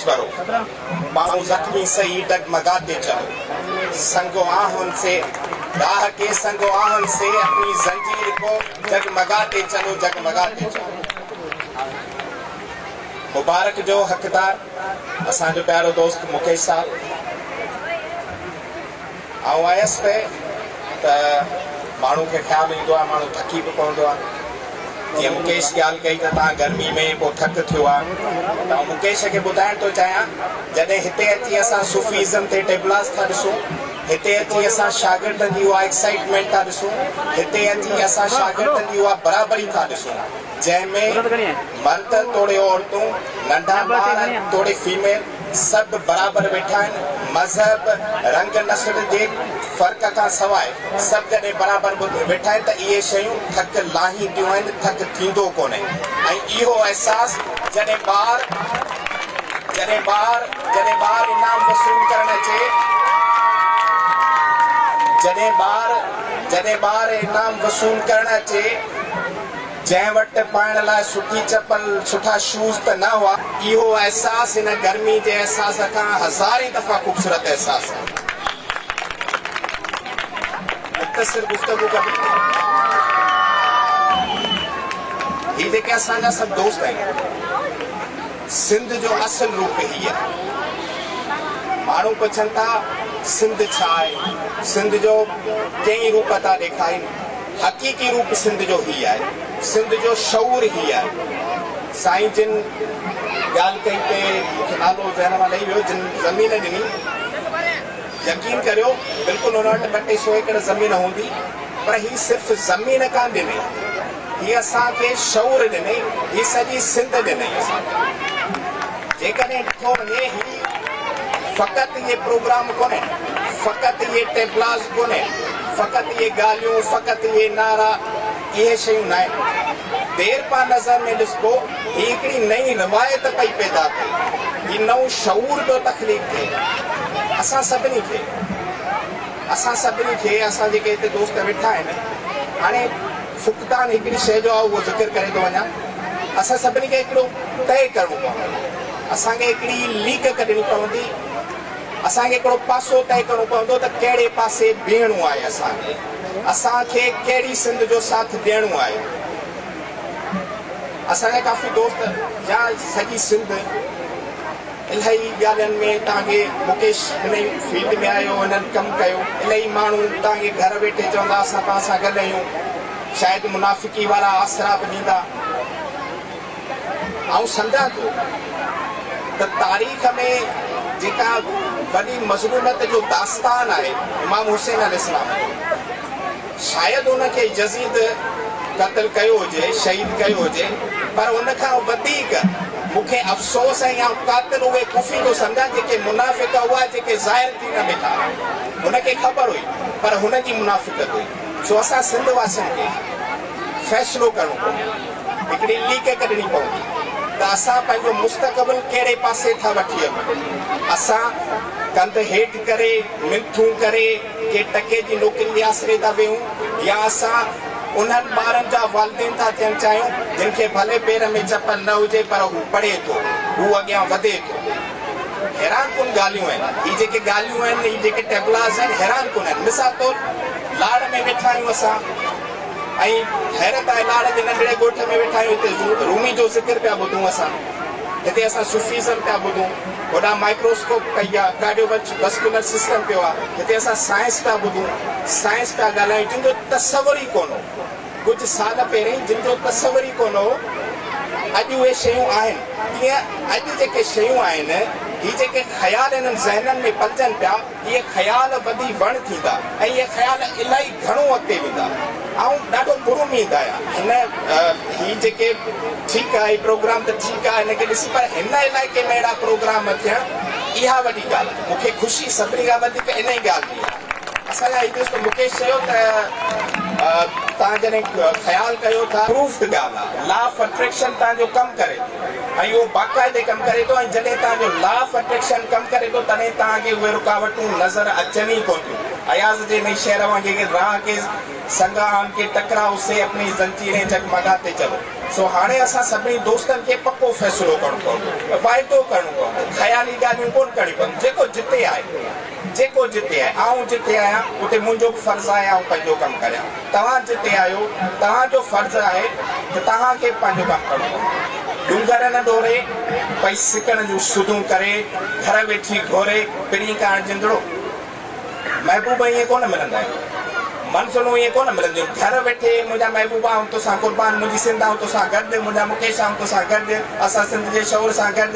ईश्वरो, पाँव ज़ख्मी सही डगमगाते चलो, संगो आहन से राह के संगो आहन से अपनी ज़ंजीर को जगमगाते चलो, जगमगाते चलो। मुबारक जो हक़दार असांजो प्यारो दोस्त मुकेश साहब, आउं आयुसि पे त माण्हू खे ख़्यालु ईंदो आहे, माण्हू थकी बि पवंदो आहे। जीअं मुकेश ॻाल्हि कई त तव्हां गर्मी में पोइ थक थियो आहे, त आउं मुकेश खे ॿुधाइण थो चाहियां, जॾहिं हिते अची असां सूफ़ीज़म ते टेबलास था ॾिसूं, हिते अची असां शागिर्दनि जी उहा एक्साइटमेंट था ॾिसूं, हिते अची असां शागिर्दनि जी उहा बराबरी था ॾिसूं, जंहिंमें मर्द तोड़े औरतूं, नंढा ॿार तोड़े फीमेल सभु बराबरि वेठा आहिनि। मज़हब, रंग, नस्ल जे फ़र्क़ खां सवाइ सभु जॾहिं बराबरि वेठा आहिनि त इहे शयूं थक लाहींदियूं आहिनि, थक थींदो कोन्हे। ऐं इहो अहसासु जॾहिं ॿार इनाम वसूल करण अचे, जॾहिं ॿार इनाम वसूल करण अचे, जंहिं वटि पाइण लाइ सुठी चपल, सुठा शूज़ त न हुआ, इहो अहसासु हिन गर्मी जे अहसास खां हज़ारे दफ़ा ख़ूबसूरत अहसासु आहे। मुख़्तसिर गुफ़्तगू कबी। ही जेके असांजा सभु दोस्त आहिनि, सिंध जो असुल रूप ही आहे। माण्हू पुछनि था सिंध छा आहे, सिंध जो कई रूप था ॾेखारनि, हक़ीक़ी रूप सिंध जो ही आहे, सिंध जो शऊर ही आहे। साईं जिन ॻाल्हि कई ते मूंखे नालो ज़हन मां लही वियो, जिन ज़मीन ॾिनी, यकीन करियो बिल्कुलु हुन वटि 200-300 एकड़ ज़मीन हूंदी, पर ही सिर्फ़ ज़मीन कान ॾिनई, हीअ असांखे शऊर ॾिनई, हीअ सॼी सिंध ॾिनई असांखे। जेकॾहिं ॾिठो वञे, ही फ़क़ति इहे प्रोग्राम कोन्हे, फ़क़ति इहे टेबलास कोन्हे, फ़क़ति इहे ॻाल्हियूं, फ़क़ति इहे नारा, इहे शयूं न आहिनि। देर पा नज़र में ॾिसबो, हीअ हिकिड़ी नई रिवायत पई पैदा थिए, हीअ नओं शऊर पियो तख़लीक़ थिए। असां सभिनी खे असां जेके हिते दोस्त वेठा आहिनि, हाणे फुक़दान हिकिड़ी शइ जो आहे, उहो ज़िक्र करे थो वञा। असां सभिनी खे हिकिड़ो तय करिणो पवंदो, असांखे हिकिड़ी लीक कढणी पवंदी, असांखे हिकिड़ो पासो तय करिणो पवंदो त कहिड़े पासे बीहणो आहे, असांखे असांखे कहिड़ी सिंध जो साथ ॾियणो आहे। असांजा काफ़ी दोस्त या सॼी सिंध इलाही ॻाल्हियुनि में तव्हांखे मुकेश हिन फील्ड में आयो, हिननि कमु कयो, इलाही माण्हू तव्हांखे घर वेठे चवंदा असां तव्हां सां गॾु आहियूं, शायदि मुनाफ़िकी वारा आसरा बि ॾींदा। आउं सम्झां थो त तारीख़ में जेका वॾी मज़लूमियत जो दास्तान आहे इमाम हुसैन अलैहिस्सलाम जो, शायदि हुनखे यज़ीद क़तल कयो हुजे, शहीद कयो हुजे, पर उनखां वधीक मूंखे अफ़सोस ऐं आउं क़ातिल उहे कुफ़ी थो सम्झां जेके मुनाफ़िक हुआ, जेके ज़ाहिर थी न वेठा। हुनखे ख़बर हुई पर हुन जी मुनाफ़िकत हुई। सो असां सिंध वासियुनि खे फ़ैसिलो करिणो पवंदो, हिकिड़ी लीक कढणी पवंदी त असां पंहिंजो मुस्तक़बिल कहिड़े पासे था वठी हलूं। असां कंध हेठि करे, मिंथूं करे, के टके जी नौकरी जे आसरे था वेहूं, या असां उन्हनि ॿारनि जा वालिदैन था थियणु चाहियूं जिन खे भले पेर में चपल न हुजे पर हू पढ़े थो, हू अॻियां वधे थो। हैरान कुन ॻाल्हियूं आहिनि इहे, जेके ॻाल्हियूं आहिनि, इहे जेके टेबलास आहिनि, हैरान कुन आहिनि। मिसाल तौरु लाड़ में वेठा आहियूं असां ऐं हैरत आहे लाड़ जे नंढड़े ॻोठ में वेठा आहियूं, हिते रूमी जो ज़िक्र पिया ॿुधूं असां, हिते असां सूफ़ीज़म पिया ॿुधूं, होॾां माइक्रोस्कोप कई आहे, कार्डियोवास्कुलर सिस्टम पियो आहे, हिते असां साइंस पिया ॿुधूं, साइंस पिया ॻाल्हायूं, जिन जो तसवुर ई कोन हो। कुझु साल पहिरीं जिन जो तसवुर ई कोन हो, अॼु उहे शयूं आहिनि। तीअं अॼु जेके शयूं आहिनि, ही जेके ख़्याल हिननि ज़हननि में पलजनि पिया, इहे ख़्याल वधी वण थींदा ऐं इहे ख़्याल इलाही घणो अॻिते वेंदा। ऐं ॾाढो पुरउमीद आहियां हिन ही जेके ठीकु आहे प्रोग्राम त ठीकु आहे हिनखे ॾिसी, पर हिन इलाइक़े में अहिड़ा प्रोग्राम थियणु इहा वॾी ॻाल्हि आहे। मूंखे ख़ुशी सभिनी खां वधीक इन ई ॻाल्हि जी आहे। असांजा ही दोस्त मुकेश चयो त तव्हां जॾहिं ख़्यालु कयो था, प्रूफ्ड ॻाल्हि आहे, लॉ ऑफ अट्रैक्शन तव्हांजो कमु करे थो ऐं इहो बाक़ाइदे कमु करे थो। ऐं जॾहिं तव्हांजो लॉ ऑफ अट्रैक्शन कमु करे थो तॾहिं तव्हांखे उहे रुकावटूं नज़र अचनि ई कोन थियूं। اياز جي انهي شعر وانگي ڪي راهه ڪي سنگاهن ڪي ٽڪراء سي اپني زنجيرين جگمگاتي چلو. سو هاڻي اسان سڀني دوستن کي پڪو فيصلو ڪرڻو پوندو، واعدو ڪرڻو پوندو، خيالي ڳالهيون ڪونه ڪرڻيون پونديون، جيڪو جتي آهي، جيڪو جتي آهي، آئون جتي آهيان اتي منهنجو به فرض آهي آئون پنهنجو ڪم ڪريان، توهان جتي آهيو توهان جو فرض آهي ته توهان کي به پنهنجو ڪم ڪرڻو پوندو. ڏونگر نه ڏوري، پئي سڪڻ جون سڌون ڪري، گهر ويٺي گهوري، پرين ڪاڻ جندڙو. محبوب ائين ڪونه ملندا آهن. منزلون ائين ڪونه ملنديون آهن. گهر ويٺي منهنجا محبوب آئون توسان قربان، منهنجي سنڌ آئون توسان گڏ، منهنجا مڪيش آئون توسان گڏ، اسان سنڌ جي شعور سان گڏ.